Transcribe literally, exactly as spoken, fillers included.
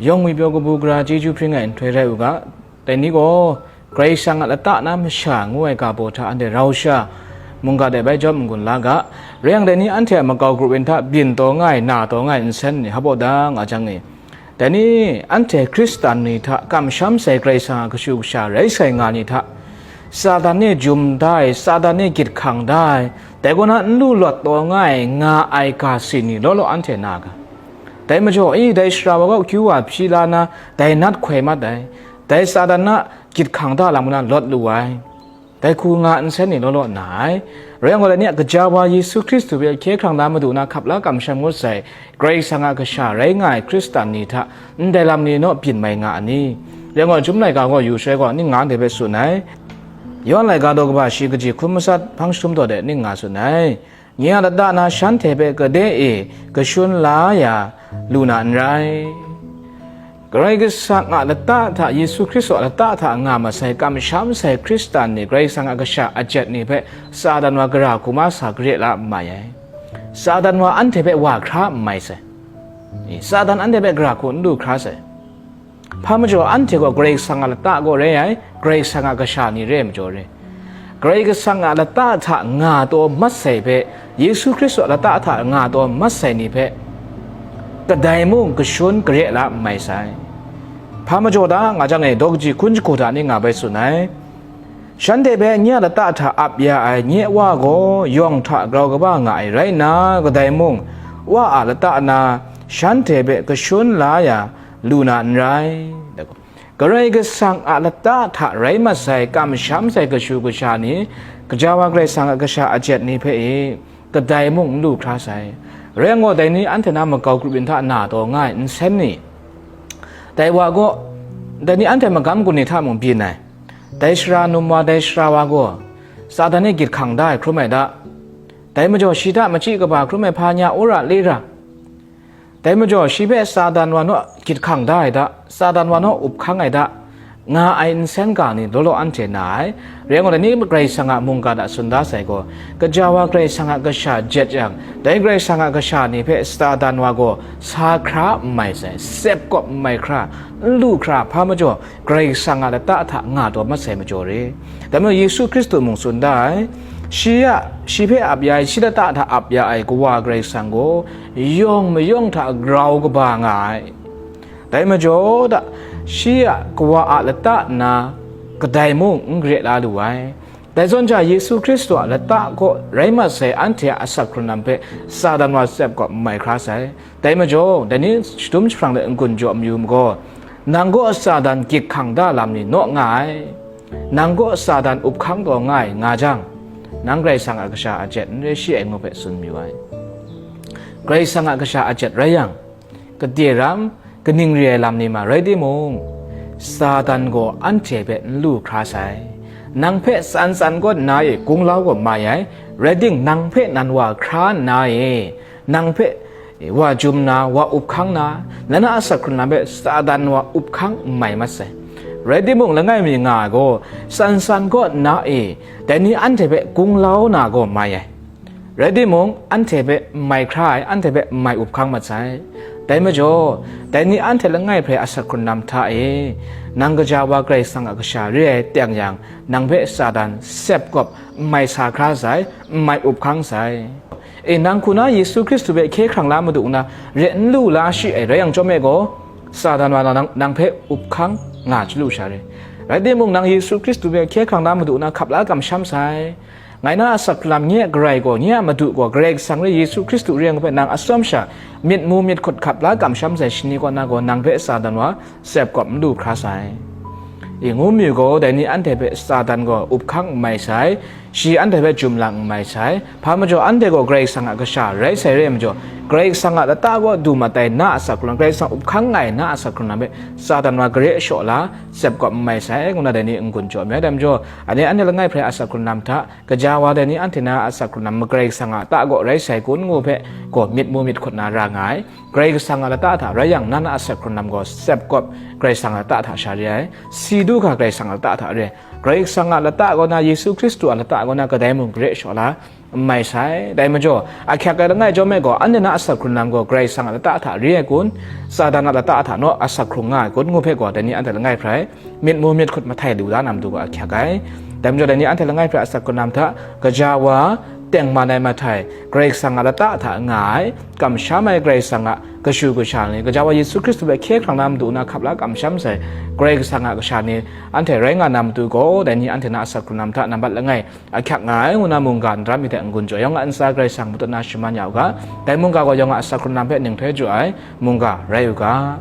Yawng ngwipyaw kabu gara chyeju hpring ai nhtoi rai u ga, dai ni gaw Karai Kasang a lata na masha ngu ai ga baw hta anhte rau sha mungga de bai jawm n-gun la ga, rai yang dai ni anhte a makau grup yin hta byin taw nga ai, na taw nga ai nsen ni hap aw da nga jang e, dai ni anhte Hkristan ni hta kamsham sai Karai Kasang a kashu kasha rai sai nga ni hta, Satan e jum da ai, Satan e gyit hkang da ai, dai kaw na n lu lawt taw nga ai, nga ai ga si ni law law anhte na ga. Dai majaw, i, dai sara wa kaw kyu wa hpyi la na, dai nat hkoi mat ai, dai Satan na gyit hkang da lam na lawt lu ai, dai hku nga nsen ni law law na ai. Rai yang gaw, dai ni a gaja wa Yesu Hkristu hpe hkye hkrang na madu na hkap la kamsham ngut sai, Karai Kasang a kasha rai nga ai Hkristan ni hta ndai lam ni naw byin mai nga a ni? Rai yang gaw, Chyum laika gaw yu shaloi gaw, ning nga ndai hpe tsun ai. Yawan laika daw kaba shi kaji hkun matsat hpang jahtum taw de ning nga tsun ai. Nye a lata na shanhte hpe gade e kashun la ya lu na n rai. Karai Kasang a lata hta, Yesu Hkristu a lata hta nga masai, kamsham sai Hkristan ni, Karai Kasang a kasha ajet ni hpe Satan wa gara hku ma sa kare la n mai ai. Satan wa anhte hpe wa hkra n mai sai. Satan anhte hpe gara hku n lu hkra sai. Hpa majaw, anhte gaw Karai Kasang a lata gaw rai ai, Karai Kasang a kasha ni re ai majaw re. Karai Kasang a lata hta nga taw mat sai hpe, Yesu Hkristu a lata hta nga taw mat sai ni hpe, kadai mung kashun kare la n mai sai. Hpa majaw da nga jang e, daw kaji hkun jahku hta ni nga bai tsun ai. Shanhte hpe nye a lata hta ap ya ai nye Wa gaw yawng hta grau kaba nga ai rai nna, kadai mung Wa a lata na shanhte hpe kashun la ya lu na n rai. Karai Kasang a lata hta rai mat sai, kamsham sai kashu kasha ni, gaja wa Karai Kasang a kasha ajet ni hpe e, kadai mung n lu hkra sai. Rai yang gaw, dai ni anhte na makau grup yin hta na taw nga ai nsen ni, dai wa gaw, dai ni anhte magam gun ni hta mung byin ai. Dai sara num wa, dai sara wa gaw, Satan e gyit hkang da ai hkrum ai da. Dai majaw, shi hta machyi kaba hkrum ai hpa nya wora le ra. Dai majaw, shi hpe Satan wa naw gyit hkang da ai da, Satan wa naw up hkang ai da, nga ai nsen ga ni law law anhte na ai. Rai yang gaw, dai ni Karai Kasang a mungga hta tsun da sai gaw, gaja wa Karai Kasang a kasha jet yang, dai Karai Kasang a kasha ni hpe Satan wa gaw sa hkra n mai sai, sep kawp n mai hkra, n lu hkra, hpa majaw, Karai Kasang a lata hta nga taw mat sai majaw re. Dai majaw, Yesu Hkristu mung tsun da ai, shi a, shi hpe ap ya ai, shi lata hta ap ya ai Kawa Karai Kasang gaw, yawng mayawng hta grau kaba nga ai. Dai majaw da, shi a Kawa a lata na kadai mung n gare la lu ai. Dai zawn ja, Yesu Hkristu a lata kaw rai mat sai anhte a asak hkrun lam hpe Satan wa sep kawp n mai hkra sai. Dai majaw, dai ni shadum jahprang de n-gun jaw mayu majaw, nang gaw Satan gyit hkang da lam ni naw nga ai. Nang gaw Satan up hkang taw nga ai nga jang, nang Karai Kasang a kasha ajet n re shi ai ngu hpe tsun mayu ai. Karai Kasang a kasha ajet rai yang, gade ram, kaning re ai lam ni ma rai timung, Satan gaw anhte hpe n lu hkra sai. Nang hpe tsan tsan kaw nna e gunglau gaw mai ai, rai ting, nang hpe nan wa hkra nna e, nang hpe wa jum na, wa up hkang na, na na asak hkrun lam hpe Satan wa up hkang n mai mat sai. Rai timung, langai mi nga ai gaw, tsan tsan kaw nna e, dai ni anhte hpe gunglau na gaw mai ai. Rai timung, anhte hpe n mai hkra ai, anhte hpe n mai up hkang mat sai. Dai majaw, dai ni anhte langai hpe asak hkrun lam hta e, nang gaja wa Karai Kasang a kasha re ai teng yang, nang hpe Satan sep kawp n mai sa hkra sai, n mai up hkang sai. E, nang hku na Yesu Hkristu hpe hkye hkrang la madu nna, re n lu la shi ai rai yang chyawm e gaw, Satan wa nang, nang hpe up hkang nga chyalu sha re. Rai timung, nang Yesu Hkristu hpe hkye hkrang la madu nna, hkap la kamsham sai. Ngai na asak hkrun lam, nye a Karai gaw, nye a Madu gaw, Karai Kasang re, Yesu Hkristu re ai ngu hpe nang atsawm sha, myit mu myit hkut hkap la kamsham sai shani kaw na gaw, nang hpe Satan wa sep kawp n lu hkra sai. I ngu mi gaw, dai ni anhte hpe Satan gaw up hkang n mai sai, shi anhte hpe jum lang n mai sai. Hpa majaw, anhte gaw Karai Kasang a kasha rai sai re ai majaw, Karai Kasang a lata kaw du mat ai na asak hkrun lam, Karai Kasang up hkang nga ai na asak hkrun lam hpe Satan wa gare shaw la, sep kawp n mai sai, ngu na dai ni n-gun jaw mi ai. Dai majaw, anhte, anhte langai hpe asak hkrun lam hta, gaja wa dai ni anhte na asak hkrun lam, Karai Kasang a lata kaw rai sai kun ngu hpe gaw myit mu myit hkut na ra nga ai. Karai Kasang a lata hta rai yang, na na asak hkrun lam gaw sep kawp Karai Kasang a lata hta sha re ai. Si du ga Karai Kasang a lata hta re. Karai Kasang a lata kaw na, Yesu Hkristu a lata kaw na, kadai mung gare shaw la, n mai sai. Dai majaw, ahkyak ai langai jawm e gaw, anhte na asak hkrung lam gaw Karai Kasang a lata hta re ai kun, Satan a lata hta naw asak hkrung nga ai kun, ngu hpe gaw, dai ni anhte langai hpe rai myit mu myit hkut mahtai lu da na matu gaw ahkyak ai. Dai majaw, dai ni anhte langai hpe asak hkrung lam hta, gaja wa, tengman ai mahtai, Karai Kasang a lata hta nga ai, kamsham ai Karai Kasang a kashu kasha ni, gaja wa Yesu Hkristu hpe hkye hkrang na matu na hkap la kamsham sai, Karai Kasang a kasha ni anhte rai nga na matu gaw, dai ni anhte na asak hkrung lam hta nambat langai ahkyak nga ai ngu na mungga ndara myit hte n-gun jaw, yawng a ntsa Karai Kasang matut na shaman ya u ga, dai mungga gaw yawng a asak hkrung lam hpe ninghkoi jaw ai mungga rai u ga.